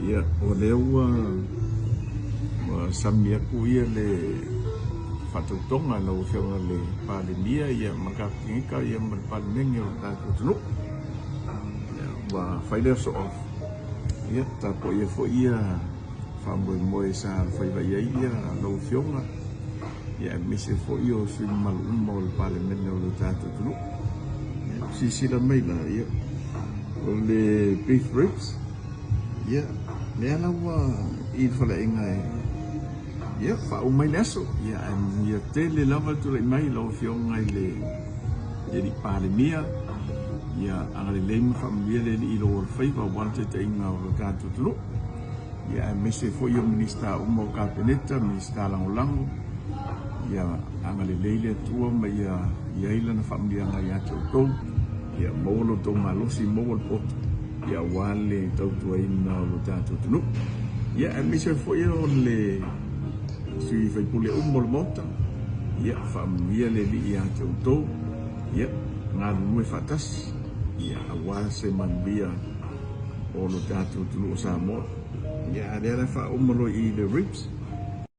Ia, o lea ua ua sami atu ia le faatautoga i lau Afioga i le Palemia ia ma le Kapeneta ia ma le Palemene o le tatou atunuu. Ia, ua fai lea soo, ia tapuaia foi ia faamoemoe sa alofaiva i ai ia lau Afioga, ia aemaise foi o sui usufono mamalu uma o le Palemene o le tatou atunuu. Ia, silasila mai la, ia, o le beef ribs, ia, lea la ua i le faleaiga e, ia, faauma ai le aso. Ia, ae manuia tele lava le tulai mai lau Afioga i le Alii Palemia, ia agalelei ma faamanuia le Alii i lou alofaiva aua le taitaiga o le tatou atunuu. Ia aemaise foi o Minisita uma o Kapeneta, Minisita Lagolago, ia agalelei le Atua ma ia i ai Lana faamanuiaga ia te outou. Ia maua lo outou malosi, maua le poto, ia aua le tautuaina o lo tatou atunuu. Ia aemaise foi o le sui usufono uma o le Maota, ia faamanuia le Alii ia te outou, ia galulue faatasi, ia aua se manuia o lo tatou atunuu o Samoa. Ia, a o lea la e faauma loa i le ribs.